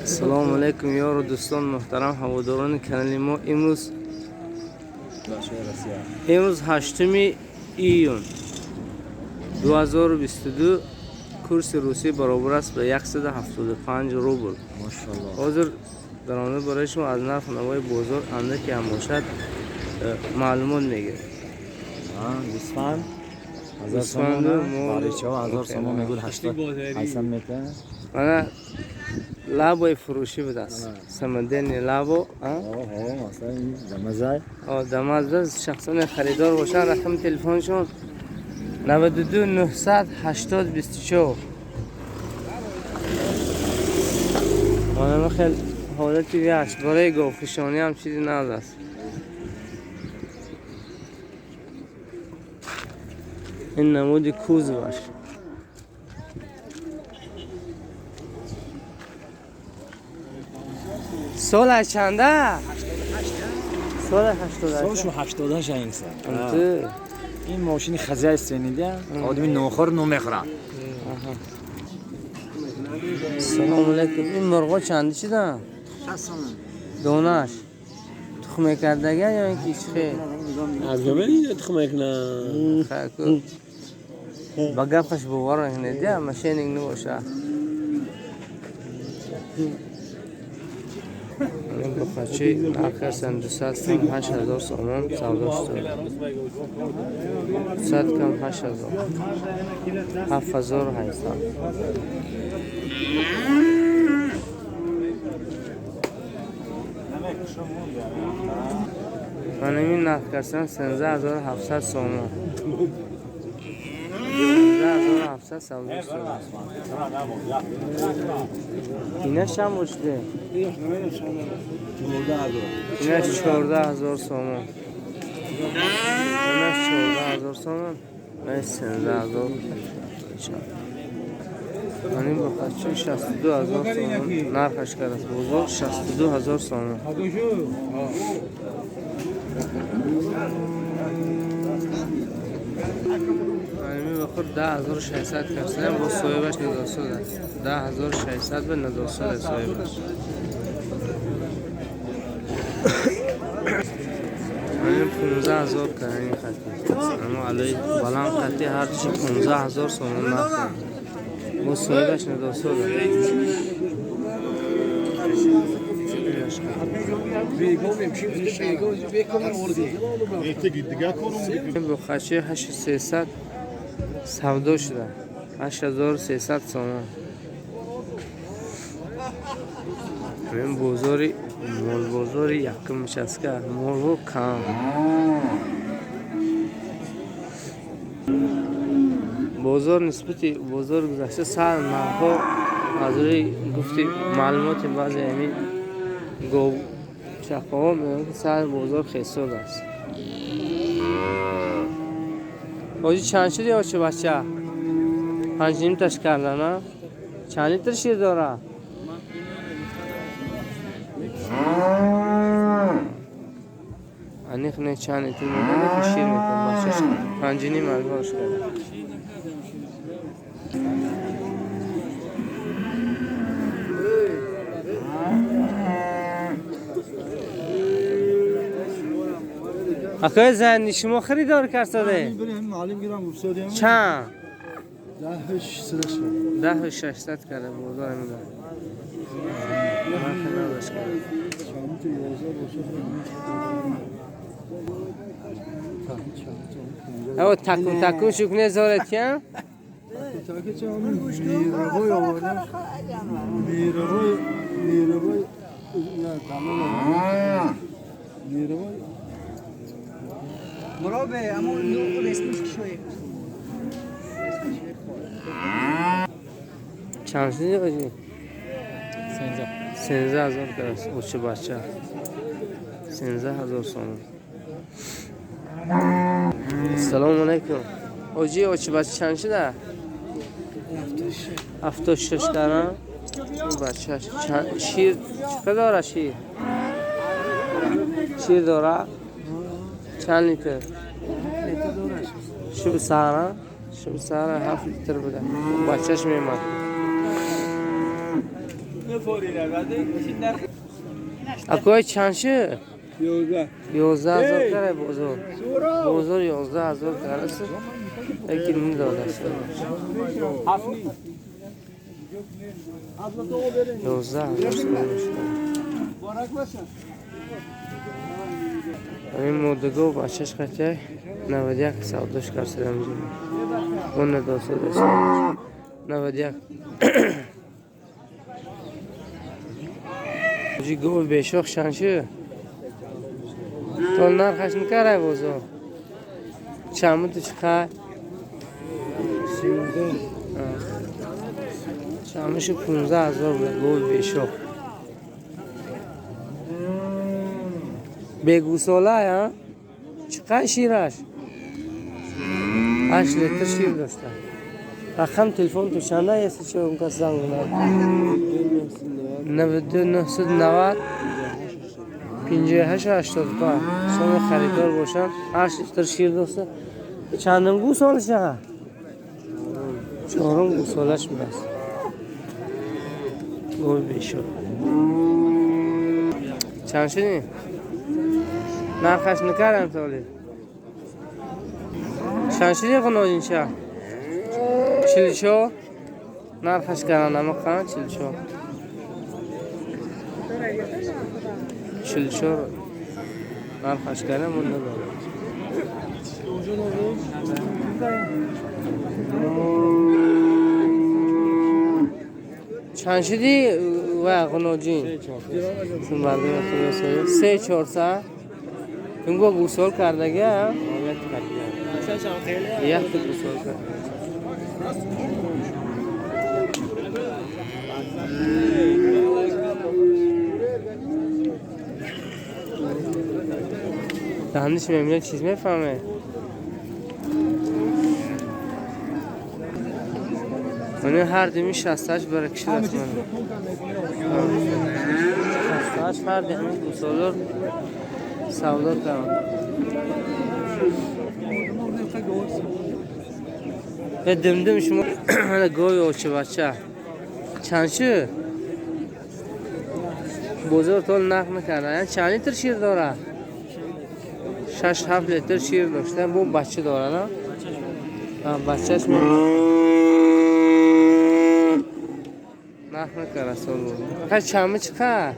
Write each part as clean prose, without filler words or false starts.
Салому алейкум, ёру дӯстон, муҳтарам ҳаводорони канали мо. Имрӯз 8 июн 2022, курси русӣ баробар аст ба 175 рубл. Ҳозир дар омада барои шумо аз нарху навои бозор андаке ҳам бошад маълумот мегирем. Гӯсфанд Гӯсфанду баричаҳо 1000 сомон мегӯд, 800 метр. Мана лабои фурӯшӣ будааст, самадени лабо. Дамазай. Дамазда. Шахсоне харидор бошанд, рақами телефоншон 92 980 24. Манама хел ҳолати вяш барои говфишонӣ ҳам чизи нав аст. Ин намуди кузоваш. Сола чанда? Сола 88. Солшу 88 инсан. Ин мошини хозяйственный да, одами нохор намехӯрад. Салому алейкум. Ин мурғо чанди шидан? 60 сомон. Донаш. Тухм мекардага ё ин ки чӣ хел? Аз бабани тухм мекунад. Ба гапаш бовар накунед, я мошенник набоша. Ин бухачи нарх ҳастанд 200 кам 8000 сомон савдо шуда. 200 кам 8000. 7800. Ман ин нарх кардам 13700 сомон. 13700 савдо шуда. Инаш чанд бошиде? Инаш 14000 сомон. Инаш 14000 сомон. Инаш 13000. Ман ин бухачи 62000 сомон нархаш кардааст. Бозор 62000 сомон. Ами бахур 10600 кардам, бо соҳибаш надосуд аст. 10600 ба надосуд аст соҳибаш. Ами 15000 кардам ин хати. Аммо алои баланд хати ҳарчи 15000 сомон нарх. Бо соҳибаш надосуд аст. Бухачи 8300 савдо шуда. 8300 сомон. Ҳамин бозори молбозори якум участка молҳо кам. Бозор нисбати бозори гузашта сар нархҳо аз рӯи гуфти маълумоти баъзе ҳамин говчақаҳо мегӯянд, ки сар бозор хесод аст. Ҳоҷи чанд шуди очи бача? Панҷ нимташ кардан, а? Чанд литр шир дора? Аниқ не чанд литр мекунад, ки шир мекунад бачаш. Панҷу ним ҳазорш карда. Акои зани шумо харидор карсаде? Чанд? 10600 карда бозор мегӯяд. Нархи надошт карда. Аво такун такун шукне зорет кям? مرابع اما رسمیش شوی. Чанд шуди оҷи? 13000 карас очи бача. 13000 сомон. Ассалому алайкум. Оҷи очи бача чанд шуда? 76 карам. Бача шир чӣ дора шир? Шир дора? Чанд литр? Шуби сара? Шуби сара 7 литр буда. Бачаш мемад. Акой чанд шуд? 11,000 карай бозор. Бозор 11,000 караст. Лекин надодаст. 11,000 шуд. Ҳамин моддаго бачаш қатяй 91 савдош карсидам ҷо. Он надосад. 91. Ҷи гов бешох чанд шуд? То нархаш накарай бозор. Чанд чиқай? Чамушу 15,000 буд гов бешох. Бегусола я? Чиқай шираш? 8 литр шир дошта. Рақам телефон ту чанда если чо он кас занг занад? 92 990 58 85. Сони харидор бошанд 8 литр шир дошта. Чандум гусола шаға? Чорум гусолаш будааст. Гов бешох. Чанд шудӣ? Нархаш накардам толи. Чанд шудӣ ғунодинча? 44. Нархаш кардан намақан 44. 44 нархаш кардан мон надорам. Чанд шудӣ ва ғуноҷин? 3-400. Ин бо гусол кардага? Якта гусол карда. Даҳаниш мемина чиз мефаҳме? Мани ҳар дими 68 бара киши аст ман. 68 ҳар дими гусолор савдо кардам. Димдим шумо гови очи бача. Чанд шуд? Бозор тол нарх накарда. Яъне чанд литр шир дорад? 6-7 литр шир дошта. Бу бача дорад, а? Бачаш нарх накарда сол бозор. Фақат чандми чиқар?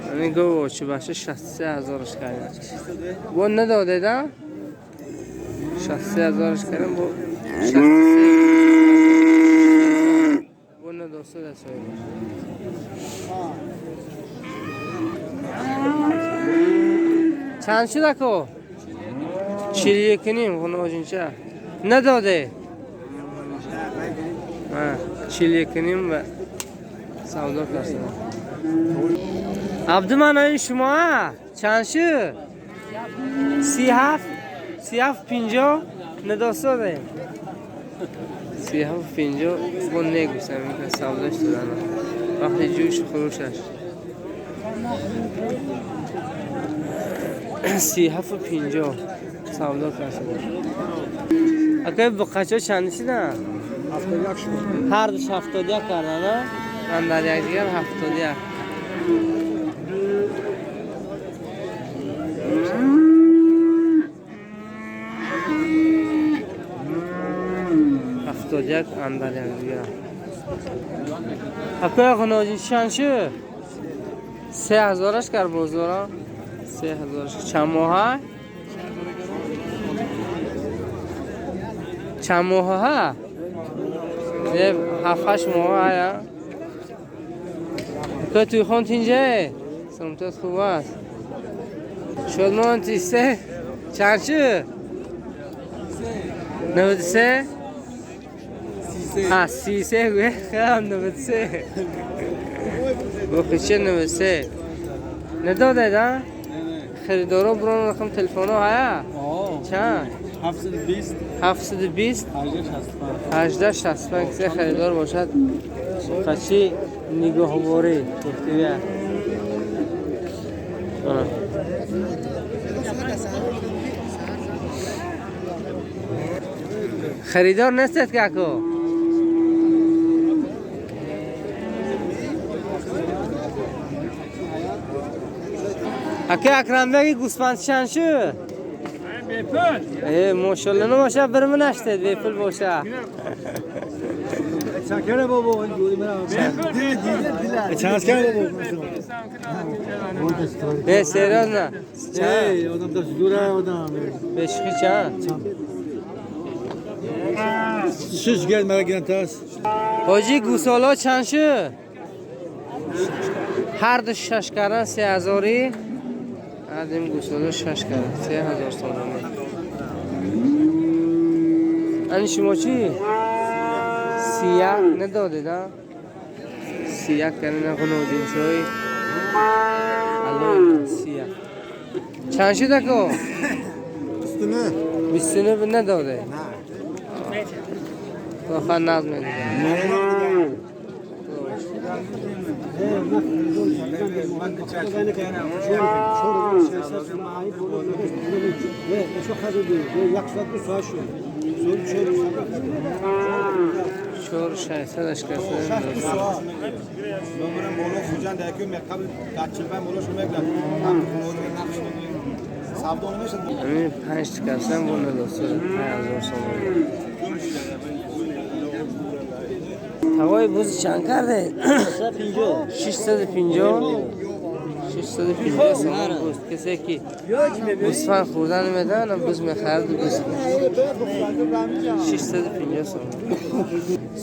Ҳамин гов очи бача 63,000 кардем. Бо надодед, а? 63,000 кардем, бо 63 бо надосад аст. Чанд шуд ако? 41.5 ғуноҷинча. Надоде? 41.5 ва савдо кардем. Абдуман ин шумо чанд шуд? 37 37.50 надосаде. 37.50 бо негусам ин савдош додана. Вақти ҷӯш хурӯшаш. 37.50 савдо кардем. Акай буқачо чанд шудан? 71 шуд. Ҳар душ 71 кардан, а? Андар якдигар 71. Андар якдигар. Акай ғуноҷин чанд шуд? 3,000 кар бозора. 3,000. Чанд моҳа? Чанд моҳа? 7-8 моҳа ая. Акай туй хон тинҷе? Сумтат хуб аст. Шодмон тисе? Чанд шуд? 93? 33 гӯе? Хелам 93. Боқича 93. Надодед, а? Харидоро бурон рақам телефоно ҳая? Чанд? 720 720 18 65. Кисе харидор бошад қачи нигоҳворӣ гуфтия. Харидор нестед ки ако? Ака Акрамбеги гӯсфанд чанд шуд? Бепул. Мошалло набоша bir наштед бепул боша. Чакара бобо, чанд кара бобо. Не, серьезно. Эй, одам да зура одам. Бешхи чанд? Шиш гел мара гирантас. Ҳоҷи гӯсола чанд шуд? Ҳар ду шаш кардан 3000-и. Ҳар гӯсола шаш кардан 3000 сомонӣ. Ани шумо чӣ? 31 надодед, а? 31 кардан нағунодиншои. Алло, 31. Чанд шуд ако? 29. 29 надоде? Охир нағз медиҳад. Чор шашсадаш каса. Ҳамин панҷ касам бо надоста 5000 сомонӣ. Тағои буз чанд карде? 650. 650 сомон буз. Касе ки гӯсфанд хӯрдан намедонад, буз мехарад буз. 650 сомон.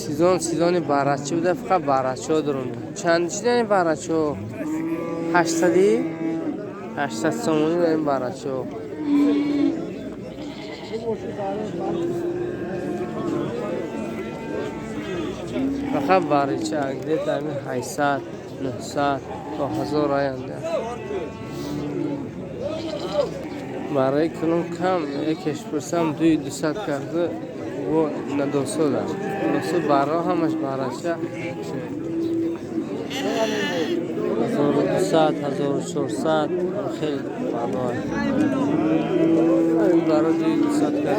Сезон сезони барачӣ буда, фақат барачиҳо доранд. Чанд чӣ дорем барачиҳо? 800 800 сомонӣ дорем барачиҳо. Фақат барича где-то ҳамин 800, 900 то 1000 оянда. Барои кунун кам якеш пурсам 200 карда во надосода. Досо баро ҳамаш барача 1200, 1400 хеле бало. Ин баро 200 карда.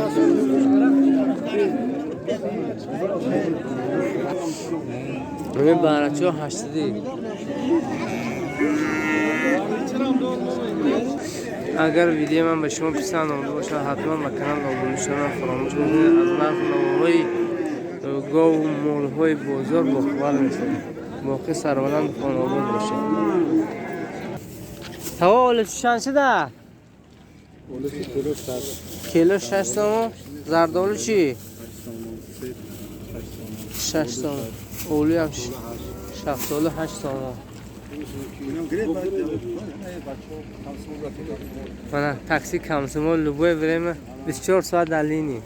Ҳамин барачаҳо 800. Агар видеои ман ба шумо писанд омада бошад, ҳатман ба канал обуна шудан фаромӯш накунед. Аз нарху навоҳои гову молҳои бозор бохабар мешавед. Боқӣ сарбаланд хонобод бошед. Тава олучи чанд шуда? Кило 6 сомон. Зардолу чӣ? 6 сомон. Олуям шафтолу 8 сомон. Мана такси Комсомол любое время 24 соат дар линии.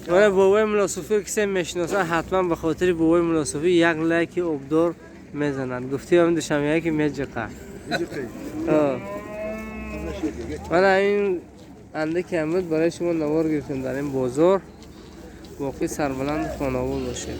Мана бобои Муллосуфӣ кисе мешиносад, ҳатман ба хотири бобои Муллосуфӣ як лайки обдор мезанад. Гуфти ҳам душанбея ки меҷиқа. Мана ин андаке ҳам буд барои шумо навор гирифтем дар ин бозор. Боқӣ сарбаланду хонобод бошед.